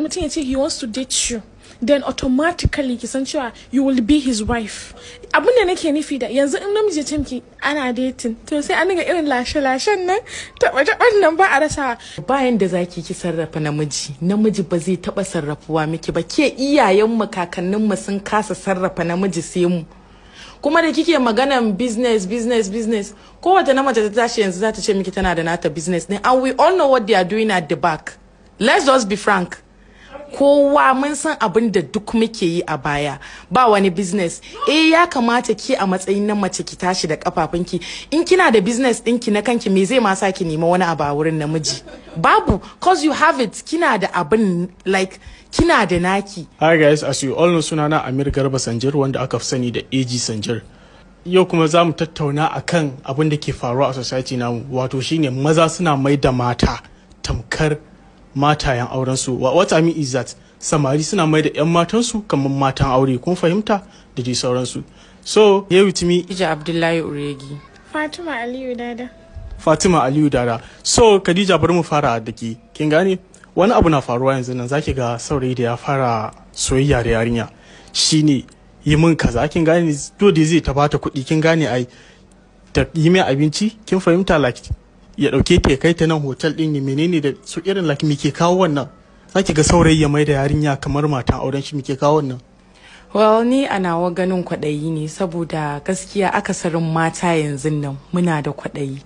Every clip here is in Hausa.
Mutum ya ce he wants to date you, then automatically ki san cewa you will be his wife. Abin da nake nufi da yanzu, in namiji ya ce miki ana dating, to sai an dinga irin lashe-lashen nan, taɓa-taɓan nan, ba a rasa. Bayan da zaki ki sarrafa namiji, namiji ba zai taba sarrafuwa miki ba. Ke iyayenmu, kakanninmu sun kasa sarrafa namiji, sai mu kuma da kike maganan business, business, business. Kowace na mace ta tashi yanzu za ta ce miki tana da nata business din, and we all know what they are doing at the back. Let's just be frank, kowa mun san abin da duk muke yi a baya. Ba wani business. Eh, ya kamata ki a matsayin na mace ki tashi da kafafunki. In kina da business ɗinki na kanki, me zai ma sa ki nema wani abu a wurin namiji? Babu, 'cause you have it, kina da abin, like kina da naki. Hi guys, as you all know, sunana Amir Garba Sanjir, wanda aka fi sani da AG Sanjir. Yau kuma za mu tattauna akan abin da ke faruwa a society namu, wato shine maza suna mai da mata tamkar matayen aurensu. What I mean is that samari suna mai da 'yan matansu kamar matan aure, kun fahimta, da dai sauransu. So, here with me Khadija Abdullahi Uregi. Fatima Aliyu Dada. Fatima Aliyu Dada. So, Khadija, bari mu fara da ke. Kin gane? Wani abu na faruwa yanzu nan, zaki ga saurayi da ya fara soyayya da yarinya, shine yi min kaza, kin gane, dole zai ta bata kuɗi, kin gane ai, ta yi mai abinci, kin fahimta, like ya dauke ta ya kai ta nan hotel din, ya menene da su irin, like me ke kawo wannan? Zaki ga saurayi ya mai da yarinya kamar matan auren shi. Me ke kawo wannan? Well, ni a nawa ganin kwaɗayi ne, saboda gaskiya akasarin mata yanzu nan muna da kwaɗayi.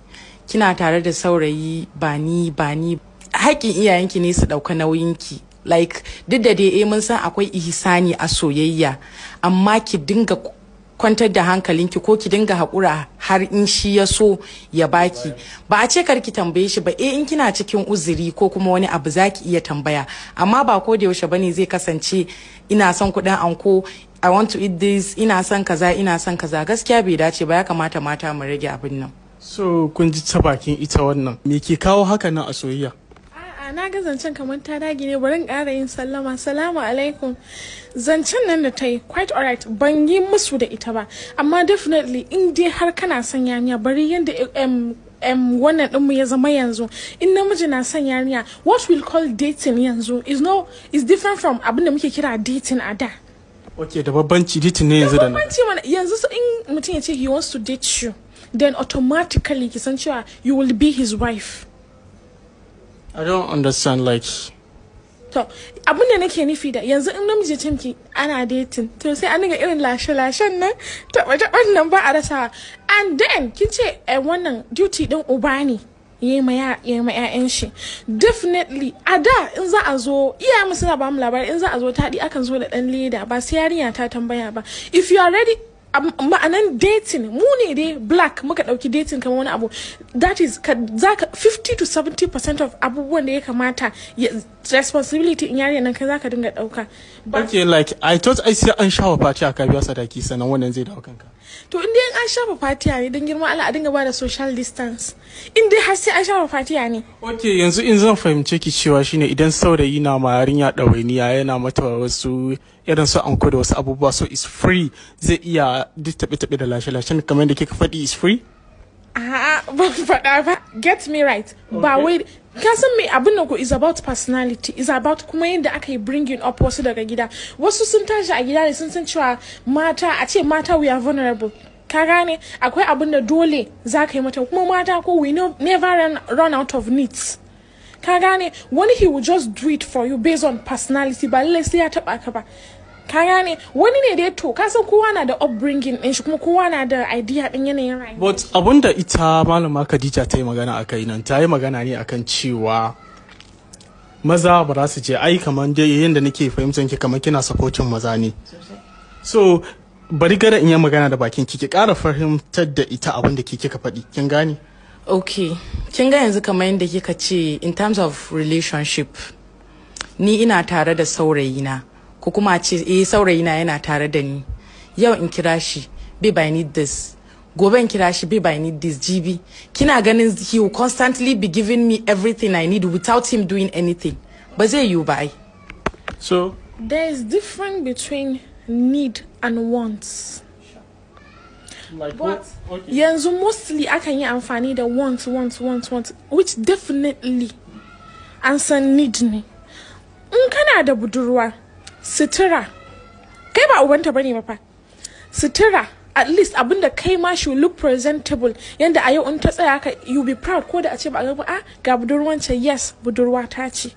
Kina tare da saurayi, ba ni ba ni, haƙƙin iyayenki ne su ɗauka nauyinki. Like duk da dai eh mun san akwai ihsani a soyayya, amma ki dinga kwantar da hankalinki ko ki dinga haƙura har in shi ya so ya baki. Ba a ce kar ki tambaye shi ba. Eh, in kina cikin uzuri ko kuma wani abu, zaki iya tambaya, amma ba ko da yaushe bane zai kasance ina son kuɗin anko, I want to eat this, ina son kaza, ina son kaza. Gaskiya bai dace ba. Ya kamata mata mu rage abin nan. So kun ji ta bakin ita wannan. Me ke kawo haka nan a soyayya? A'a, na ga zancen kamar ta dage ne, bari in ƙara yin sallama. Salamu alaikum. Zancen nan da ta yi, quite alright, ban yi musu da ita ba. Amma definitely in dai har kana son yarinya, bari yanda wannan ɗinmu ya zama yanzu. In namiji na son yarinya, what we'll call dating yanzu is no is different from abin da muke kira dating a da. Ok, da babbanci dating ne yanzu da na. Bambanci mana. Yanzu so in mutum ya ce he wants to date you, then automatically ki san cewa you will be his wife. I don't understand, like To, abin da nake nufi da yanzu, in namiji ya ce miki ana dating, to sai an dinga irin lashe-lashen nan, taɓa-taɓan nan, ba a rasa. And then kin ce wannan duty din uba ne ya ma 'ya'yan shi. Definitely a da in za a zo, iyayen mu suna ba mu labari, in za a zo taɗi akan zo da ɗan leda, ba sai yarinya ta tambaya ba. If you are ready, ma'anan dating mu ne dai black muka dauki dating kamar wani abu that is ka zaka 50 to 70% of abubuwan da ya kamata responsibility in yarinya nan kai zaka dinga dauka ba. Okay, like I thought ai sai an shafa fatiha ka biya sadaki sannan wannan zai dawo kanka. To, in dai an shafa fatiha ne, don girman Allah a dinga bada social distance, in dai har sai an shafa fatiha ne. Ok, yanzu in zan fahimce ki cewa shine idan saurayi na ma yarinya ɗawainiya, yana mata wasu irin su anko da wasu abubuwa, so is free, zai iya duk taɓe-taɓe da lashe-lashen kamar da kika faɗi, is free? A'a, ban faɗa ba. Get me right. Ba wai ka san me abin nan ko is about personality, is about kuma yadda aka yi bringing up wasu daga gida. Wasu sun tashi a gida ne sun san cewa mata, a ce mata, we are vulnerable. Ka gane, akwai abin da dole za ka yi mata. Kuma mata ko we no, never run out of needs. Ka gane, wani he will just do it for you based on personality, ba lallai sai ya taba ka ba. Ka gane, wani ne dai. To, ka san kowa na da upbringing din shi, kuma kowa na da idea din yanayin rayuwa. But abinda ita malama Khadija ta yi magana a kai nan, ta yi magana ne akan cewa maza ba za su je ai, kamar dai yadda nake fahimtar ki, kamar kina supporting maza ne. So bari gara in yi magana da bakin ki, ki ƙara fahimtar da ita abin da ke kika faɗi, kin gane? Ok, kin ga yanzu kamar yadda kika ce, in terms of relationship, ni ina tare da saurayina, ko kuma a ce eh saurayina yana tare da ni. Yau in kira shi, "Babe, I need this." Gobe in kira shi, "Babe, I need this." Jibi. Kina ganin he will constantly be giving me everything I need without him doing anything? Ba zai yiwu ba ai. So There is difference between need and wants. Like But what? Okay. yanzu mostly akan yi amfani da want, want, want, want, which definitely an san need ne. In kana da budurwa, sutura, kai ba ubanta bane ba fa. Sutura, at least abinda kai ma shi look presentable, yanda a yau in ta tsaya ka, you be proud, ko da a ce ba a ga, ah, ga budurwan ce, yes, budurwa ta ce.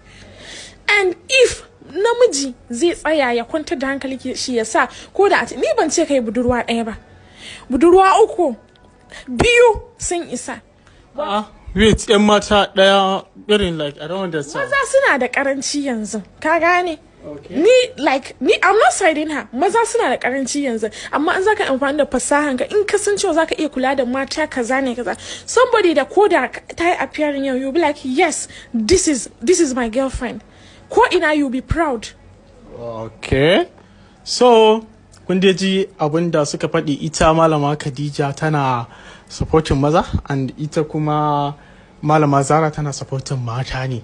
And if namiji zai tsaya ya kwantar da hankali shi ya sa, ko da a ce ni ban ce kai budurwa ɗaya ba, budurwa uku, biyu sun isa. Ah, wait, yan mata ɗaya irin, like, I don't understand. Maza suna da karanci yanzu, ka gane? Okay. Ni, like, ni I'm not siding her. Maza suna da karanci yanzu, amma in zaka amfani da fasahan ka, in ka san cewa zaka iya kula da mata kaza ne kaza, somebody da ko da ta yi appearing yau, you'll be like, "Yes, this is my girlfriend." Ko ina you be proud. Okay. So, kun dai ji abin da suka faɗi. Ita Malama Khadija tana supporting maza and ita kuma Malama Zara tana supporting mata ne.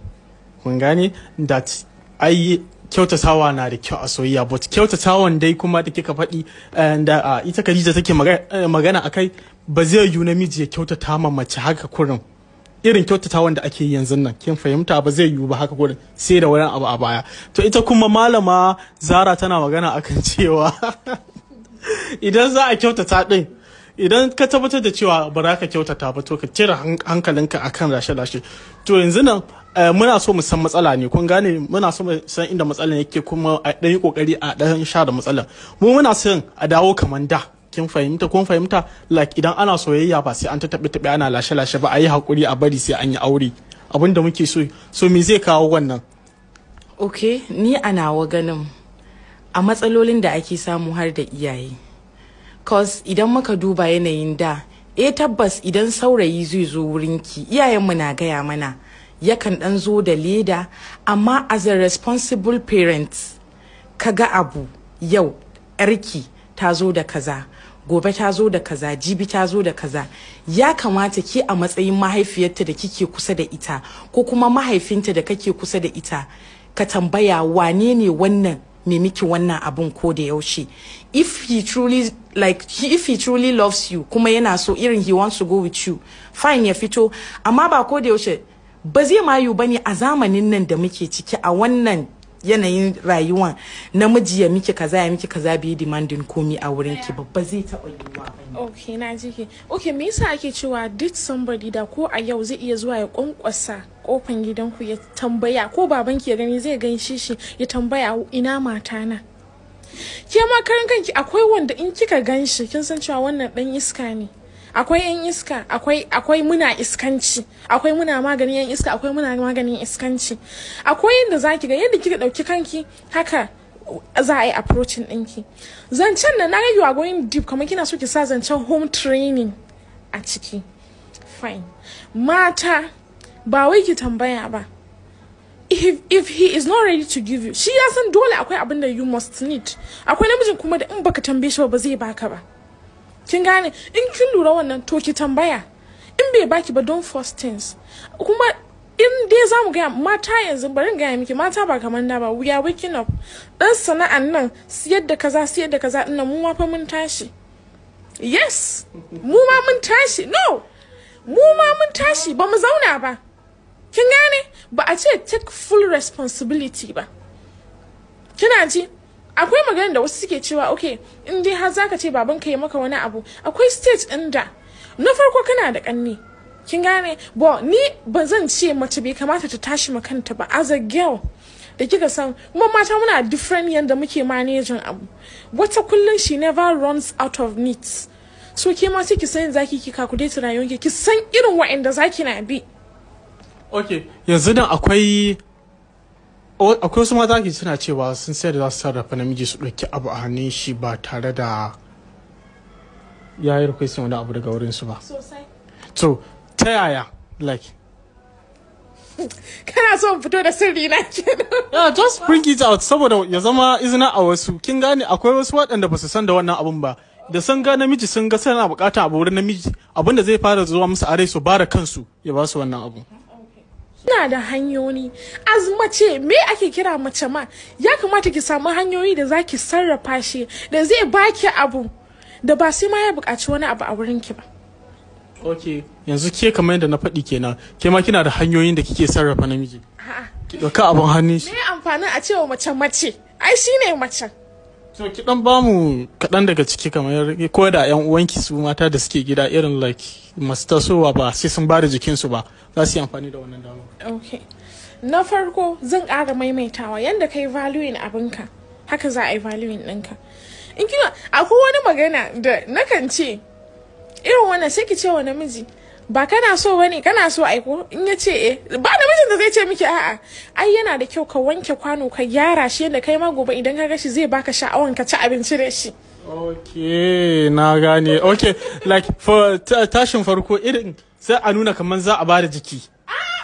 Kun gane that ai kyautatawa na da kyau a soyayya, but kyautatawan dai kuma da kika faɗi da ita Khadija take magana akai, ba zai yiwu namiji ya kyautata ma mace haka kurin, irin kyautatawan da ake yi yanzu nan, kin fahimta, ba zai yiwu ba haka kurin sai da wani abu a baya. To, ita kuma Malama Zara tana magana akan cewa idan za a kyautata din, idan ka tabbatar da cewa ba za ka kyautata ba, to ka cire hankalinka akan lashe-lashe. To, yanzu nan muna so mu san matsala ne, kun gane? Muna so mu san inda matsalan yake, kuma a ɗan yi kokari a ɗan share matsalan. Mu muna son a dawo kaman da, kin fahimta? Kun fahimta? Like, idan ana soyayya ba sai an ta taɓe taɓe ana lashe-lashe ba, a yi haƙuri a bari sai an yi aure, abin da muke so. So me zai kawo wannan? Ok, ni a nawa ganin, a matsalolin da ake samu har da iyaye. Cause idan muka duba yanayin da, eh, tabbas idan saurayi zai zo wurinki, iyayenmu na gaya mana yakan dan zo da leda, amma as a responsible parent, kaga abu yau yarki ta zo da kaza, gobe ta zo da kaza, jibi ta zo da kaza, ya kamata ke a matsayin mahaifiyarta da kike kusa da ita, ko kuma mahaifinta da kake kusa da ita, ka tambaya wane ne wannan mai miki wannan abun ko da yaushe. If he truly, like, if he truly loves you, kuma yana so irin he wants to go with you, fine, ya fito, amma ba ko da yaushe ba, zai mayu bane. A zamanin nan da muke ciki, a wannan yanayin rayuwan, namiji ya miki kaza, ya miki kaza, bai demanding komi a wurin ki ba, ba zai taɓa yiwuwa ba. Okay, na ji ki. Okay, me yasa ake cewa did somebody da ko a yau zai iya zuwa ya kwankwasa kofan gidanku ya tambaya, ko babanki ya gani zai gaishe shi ya tambaya, "Ina matana?" Ke ma karan kanki akwai wanda in kika gan shi kin san cewa wannan dan iska ne. Akwai yan iska, akwai muna iskanci, akwai muna maganin yan iska, akwai muna maganin iskanci. Akwai yanda zaki ga yadda kika dauki kanki, haka za a yi approaching ɗinki. Zancen da na ga you are going deep, kamar kina so ki sa zancen home training a ciki. Fine, mata, ba wai ki tambaya ba. If he is not ready to give you, shi ya san dole akwai abin da you must need. Akwai namijin kuma da in baka tambaye shi ba, ba zai baka ba, kin gane? In kin lura wannan, to ki tambaya. In bai baki ba, don't force things. Kuma in dai za mu gaya mata yanzu, bari in gaya miki, mata ba kamar da ba. We are waking up. Dan sana'an nan, siyar da kaza, siyar da kaza dinnan, mu ma fa mun tashi. Yes, mu ma mun tashi. No, mu ma mun tashi, ba mu zauna ba, kin gane? Ba a ce take full responsibility ba, kina ji? Akwai magana da wasu suke cewa, okay, in dai har zaka ce babanka ya maka wani abu, akwai stage ɗin da na farko kana da ƙanne, kin gane? Bo ni ba zan ce mace bai kamata ta tashi makanta ba. As a girl da kika san, kuma mata muna different yanda muke managing abu. Wata kullum she never runs out of needs, so ke ma sai ki san zaki ki calculate rayuwarki, ki san irin wa'anda zaki na bi. Ok, yanzu nan akwai wasu mata ke suna cewa sun sayar da za su sarrafa namiji su ɗauki abu a hannun shi ba tare da ya yi requesting wani abu daga wurinsu ba. Sosai. To, ta yaya, like? Kana so in fito da sirri na kenan? Yeah, just bring it out saboda ya zama izina a wasu, kin gane? Akwai wasu waɗanda ba su san da wannan abun ba, da sun ga namiji, sun ga suna buƙatar abu wurin namiji, abin da zai fara zuwa musu a rai, su ba da kansu ya ba su wannan abu. Suna da hanyoyi. As mace, me ake kira mace ma, ya kamata ki samu hanyoyi da zaki sarrafa shi da zai baki abu da ba sai ma ya buƙaci wani abu a wurin ki ba. Ok, yanzu ke kamar yadda na faɗi kenan, ke ma kina da hanyoyin da kike sarrafa namiji? A'a. Ki ɗauka abin hannun shi. Me amfanin a cewa mace mace? Ai shine macen. So ki dan bamu kaɗan daga ciki, kamar ko da yan uwanki su mata da suke gida, irin like masu tasowa, ba sai sun bada jikinsu ba, za su yi amfani da wannan dama. Okay, na farko zan ƙara maimaitawa, yanda kai valuing abinka, haka za a yi valuing ɗinka. In kina, akwai wani magana da nakan ce irin wannan, sai ki ce wa namiji, ba kana so bane, kana so aiko? In ya ce eh, ba namijin da zai ce miki a'a. Ai yana da kyau ka wanke kwano, ka gyara shi yadda kai ma gobe idan ka ga shi zai baka sha'awan ka ci abinci da shi. Okay, na gane. Okay, like for tashin farko irin sai a nuna kamar za a bada jiki.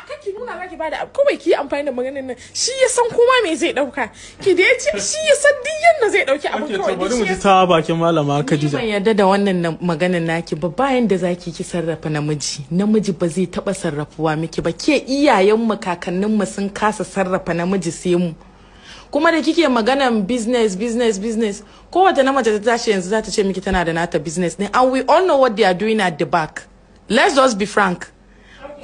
Kake nuna zaki bada abu, kawai ki yi amfani da maganar nan, shi ya san kuma me zai dauka. Ki da ya ce shi ya san duk yanda zai dauki abin. Okay, to kawai bari duk mu shi ya ji ta bakin Malama Ni Khadija. ban yarda da wannan maganan naki ba. Bayan da zaki ki sarrafa namiji, namiji ba zai taba sarrafuwa miki ba. Ke iyayenmu, kakanninmu sun kasa sarrafa namiji, sai mu kuma da kike maganan business, business, business. Kowace na mace ta tashi yanzu za ta ce miki tana da nata business din, and we all know what they are doing at the back. Let's just be frank,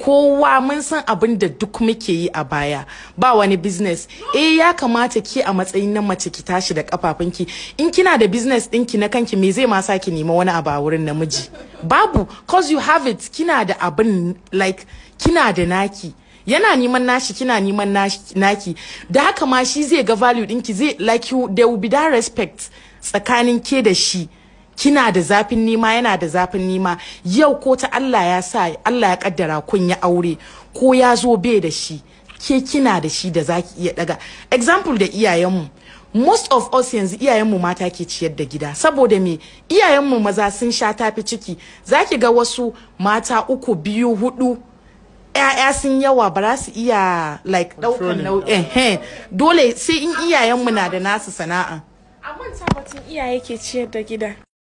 kowa mun san abin da duk muke yi a baya. Ba wani business. Eh, ya kamata ke a matsayin na mace ki tashi da kafafunki. In kina da business ɗinki na kanki, me zai ma sa ki nema wani abu a wurin namiji? Babu, cause you have it. Kina da abin, like kina da naki, yana neman nashi, kina neman naki. Da haka ma shi zai ga value ɗinki, zai like you, there will be that respect tsakanin ke da shi. Kina da zafin nima, yana da zafin nima. Yau ko ta Allah ya sa Allah ya kaddara kun yi aure, ko ya zo bai da shi, ke kina da shi da zaki iya daga. Example da iyayenmu, most of us yanzu iyayenmu mata ke ciyar da gida. Saboda me? Iyayenmu maza sun sha tafi ciki. Zaki ga wasu mata uku, biyu, hudu, ‘ya'ya sun yawa, ba za su iya like daukan nau'in. Dole sai in iyayenmu na da nasu sana'a. A manta batun iyaye ke ciyar da gida.